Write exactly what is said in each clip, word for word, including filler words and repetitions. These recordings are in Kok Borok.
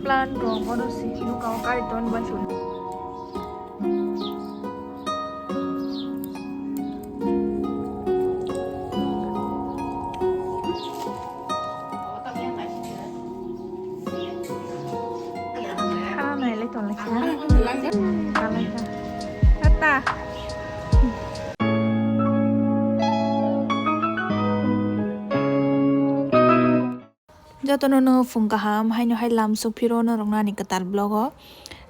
Plan rok bono si nuka o kari ton bai suri. Kha nailai tonglai kha. Kha lai kha. Tata. Jotono no phung kaham, haino hai lam suk phiro norok nani kwtal vlog o.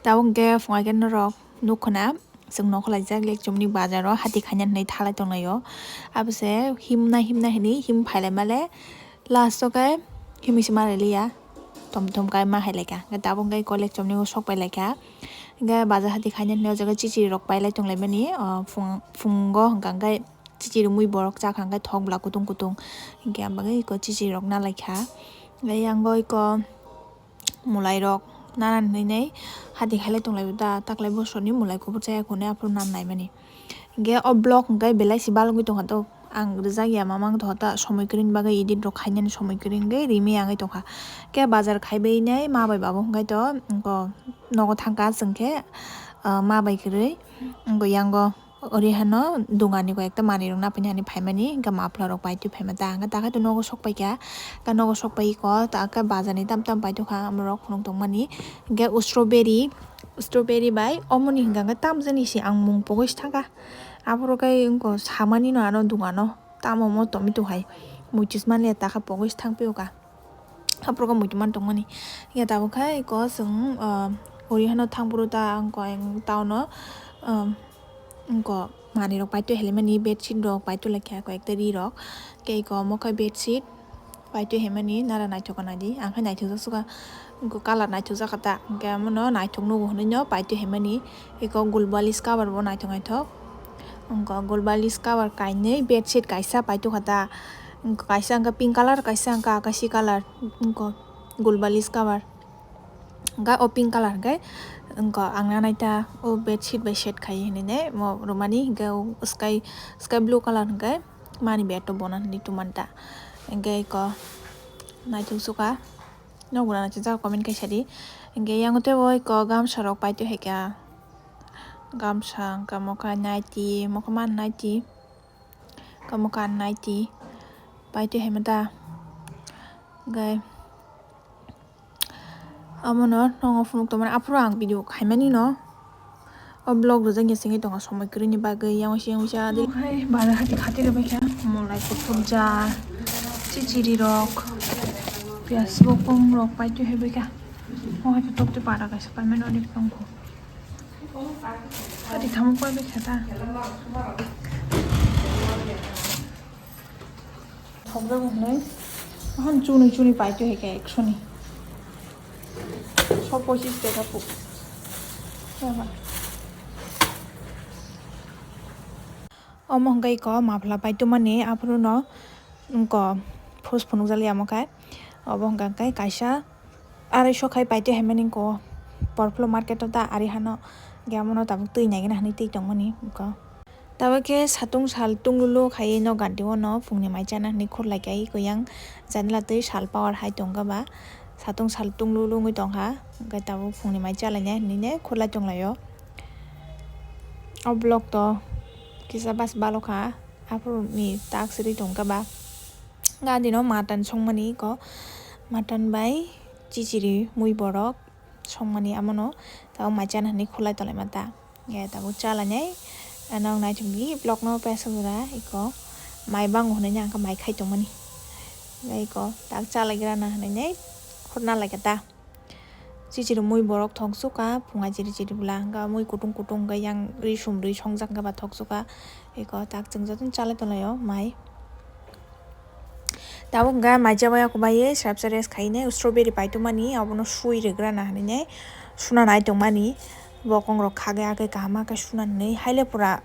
Tabuk hwnkhe phungai khe norok nuk khna, chwng nokho laijak Lekchomni bazar o hati khaina hinwi thalai tonglaio. Abose himna himna hinwi him phailai male last o khe himwi se ma rwliya. Tom tom kai ma hai laikha. Hwnkhe tabuk hwnkhe khe Lekchomni o sok pai laikha. Hwnkhe bazar hati khaina hinwi o jaga chichiri rok pailai tonglaimani, o phung, phungo hwnkha hwnkhe chichiri mui borok chakha hwnkhe thok bwla kutung kutung. Hwnkhe ang bagwi eko chichiri rok nalaikha. Hwnkhe yang bo eko mwlai rok nana hinwi nai hati khailai tonglaio da, taklai bosorni mwlai kubur chaya hwnwi aphuru nan naimani. Hwnkhe o vlog hwnkhe belai si balogwi tongkha to, ang rijak ya mamang tongkha ta, somoi kwrwini bagwi edit rok khainani somoi kwrwi hwnkhe rimi yangwi tongkha. Khe bazar khaibai nai ma bai babo hwnkhe to nogo thangkha chwng khe, ah, ma bai kwrwi wngkha yango. Ori hano dungani koi ekta manwi rok naphani hani phaimani, hwnkhe muffler rok paitwi phaima ta, hwnkhe ta khe to nogo sok paikha, hwnkhe nogo sok pai ko ta khe bazar ni tam tam paitokha, amorok phunuk tongmani, hwnkhe strawberry, strawberry bai omoni hwnkha hwnkhe tam jani se ang mung pogwi se thangkha, aphuru khe wngkha samani no ano dungano tamo omo tomato hai muitis mani ta khe pogwi se thang phiyokha. Haphuru muitu man tongmani. Ya tabuk khai ko chwng, ah, ori hano thang phuru ta ang ko ang town o, um, ko manwi rok paitwi helaimani bedsheet rok paitwi laikha ko ekta ri rok. Kei ko omo khe bedsheet paitwi haimani nara naithok nai di. Ang khai naithok jak suka ko colour naithok jak ta. Hwnkhe omo no naithok nugo hinwi no paitwi haimani. Eko gulbalis cover bo naithok naithok. Wngkha gulbalis cover kainwi, bedsheet kaisa paitokha ta. Wngkha kaisa wngkha pink colour, kaisa wngkha akashi colour. Wngkha gulbalis cover. Wngkha o pink colour hwnkhe wngkha ang nanai ta o bedsheet bai set khai hinwi ne mo rwmani, hwnkhe o sky, sky blue colour hwnkhe mani bed o bono hinwi tongmani ta. Hwnkhe eko naithok suka. Nokbo rana chajak comment kaisa di. Hwnkhe yang teibo eko gamsa rok paitwi hai kha. Gamsa wngkha mokha naiti, mokha man naiti. Wngkha mokha naiti. Paitwi hai mata. Hwnkhe omono nongo phunuk tongmani. Aphuru ang video khaimani no. O vlog rijak ya sengwi tongo somoi kwrwini bagwi yang usi yang usi adi. Hai bazar hati khati rwbaikha, mwlai kuthukjak, chichiri rok, piyaj bokong rok paitwi hai baikha. O hai tokti para kaisa paimani onek tongkho. Hati thamo koi baikha ta. Thokjak hwnwi. Ahon chunwi chunwi paitwi hai khe ekshoni. Sho pochis taka pu. Yaba. Omo hwnkhe iko mapla paitwmani aphuru no wngko phus phunukjali amo khe. Obo hwnkha khe kaisa arai so khai paitwi haimani ko porplo market o ta ari hano. Hwnkhe omono tabuk twi naigwna hinwi twi tongmani iko. Tabuk khe satung sal tunglulu khaiwi nok gandi o no phungni mai chana hinwi khurlai kha iko yang janala twi sal power hai tongkha ba satung sal tunglulu wngwi tongkha hwnkhe tabuk phungni mai chalainai hinwi ne khurlai tonglaio. O vlog to kisa bas balokha aphuru ni tak siri tongkha ba gandi no mutton songmani iko mutton bai chichiri mui borok songmani amono tabuk mai chana hinwi khulai tonglaima ta. Hwnkhe tabuk chalainai, ano naithok di vlog no pesa jora iko mai bango hinwi ang khe mai khai tongmani. Hwnkhe iko tak chalaigrana hinwi khurna laikha ta. Chichiri mui borok thok suka phunga chiri chiri bwla hwnkha mui kutung kutung hwnkha yang ri sum ri songjak hwnkha ba thok suka iko tak chwng jotono chalai tonglaio mai. Tabuk hwnkha mai chaba yaku bai srapsa rest khaine strawberry paitwmani abono sui rwgrana hinwi suna nai tongmani bokong rok khagwi agwi kaham khe suna hinwi haile pura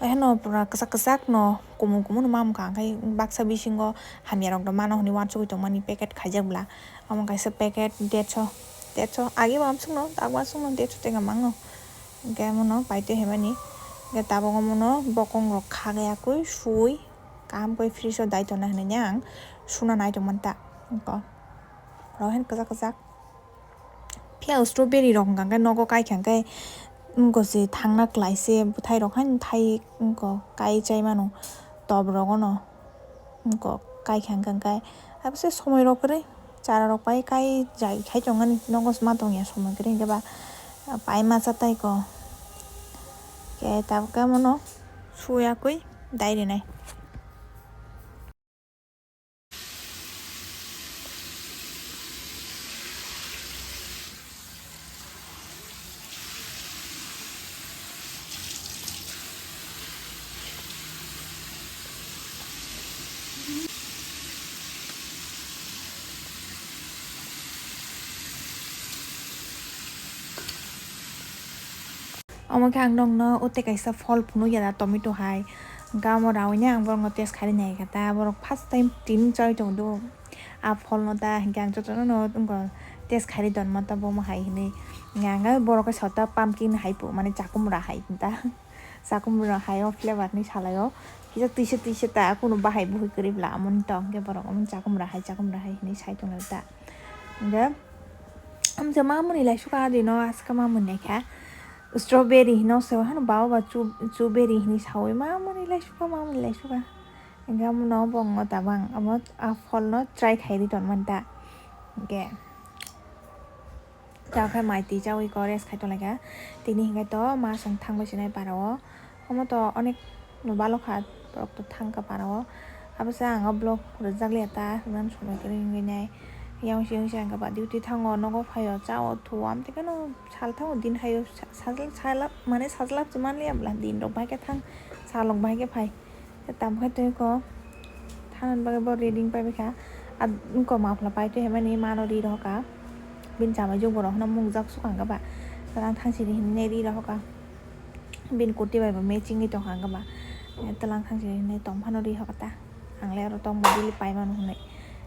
haino pura kwchak kwchak no kumun kumun no mamkha hwnkhe baksa bisingo hamya rok no mano hinwi uansugwi tongmani packet khaijak bwla omo kaisa packet derso derso agi bo amsukno tak uansukno derso tenga mango hwnkhe omono paitwi haimani hwnkhe tabuk omono bokong rok khagwi agwi sui. Kaham khe fridge o dai tongna hinwi ang suna nai tongmani ta. Oro haino kwchak kwchak Khe strawberry rok hwnkha khe nogo kaikha khe wngkha se thangna kwlai se bwthai rok haino thai wngkha kai chai mano top rogo no wngkha kaikha hwnkha khe abo se somoi rok kwrwi chara rok pai kai jai khai tongmani nogo se ma tongya somoi kwrwi hwnkhe ba pai ma cha tai ko khe tabuk khe mono suya kwi dai rinai. Omo khe ang nokno o tei kaisa phol phunuk ya da tomato hai. Hwnkhe omo rawi nai ang borokno test khai nai kha ta. Borok first time tini chai tong do. A pholno ta hinkhe ang jotono no wngkha test khai ri tonma ta bomo hai hinwi. Hwnkhe ang borok khe sota pumpkin hai po mane chakumra hai ta. Chakumra hai o flavor ni salai o. Kisa twisa twisa ta kunu bahai buhui kwrwi bla amoni to hwnkhe borok omo chakumra hai chakumra hai hinwi sai tonglaio ta. Hwnkhe amsa mamoni lai suka adi no aska mamoni kha. Strawberry hino se hano bawa ba chu-, strawberry hini sawi mamani lai suka, mamani lai suka. Hingke amo no bo wng tabang, amo a pholno try khai ri ton manta. Hingke ta khe mai twi chawi ko rest khai tonglaikha. Tini hingke to ma song thang bai sinai para o. Omo to onek no balokha borok to thangkha para o. Abo se ang o vlog rwjak liya ta, hwnmani somoi kwrwi wngwi nai. Yang se yang se ang khe ba duty thango, nogo phaio, chao, thuo, amtwi kheno sal thango, din haio, sa-, sajla, sajla, mane sajla se man liya bwla, din rok bai khe thang, sal rok bai khe phai. Tamo khe twi ko thanani bagwi bo reading pai bai kha. A wngkha mafla pai twi hwnmani mano ri rohor kha. Bini chamai jok borok hwnwi mungjak sukha hwnkha ba. Tala thang siri hinwi ri rohor kha. Bini kurti bai bo matching wi tongkha hwnkhe ba. Twlang thang se hinwi tong phano ri hokta. Ang le oro tong bo daily pai mano hinwi.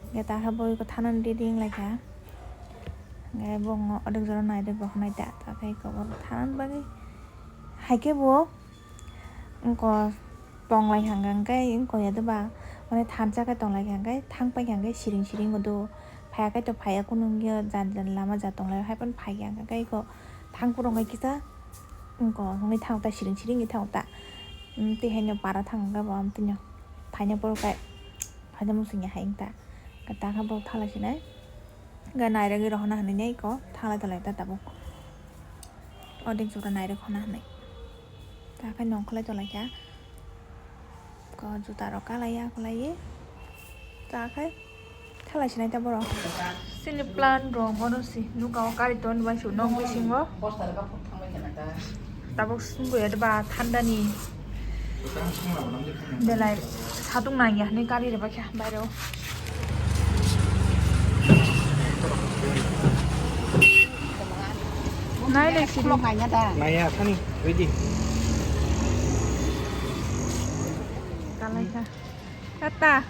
Hwnkhe ta khe bo eko thanani ready wng lai kha. Hwnkhe bo wng odek jora nai rwk bo hwnwi ta. Ta khe eko bo thanani bagwi. Hai khe bo wngko tong lai kha hwnkhe wngko ya doba. Mane thansa khe tong lai kha hwnkhe thang pai kha hwnkhe siring siring bo do. Phaiya khe to phaiya kunu wngya jan jan lama ja tong lai hai phano phai kha hwnkhe eko thang phuru hwnkhe kisa. Wngkha, wngwi thang ta, siring siring wngwi thang ta. Tei haino para thang wngkha bo, tini phaina borok kai phaina muchungya hai wngta. Takha borok thala sinai. Ga nairagwi rohorna hinwi nei ko, thalai thalai ta tabuk. Odek jora nairok hona hinwi. Takha nongkholai tonglaikha. Ko juta rok kalaiya, kalaiwi. Takha. Thalai sinai ta borok. Sini plan rok bono si nuka o kari ton bai su nok bisingo. Tabuk sumbo ya ba thanda ni. Belai satung nang ya ni kari reba kya bairo. Nai le sini. Naya kani ready. Kalai ka. Tata.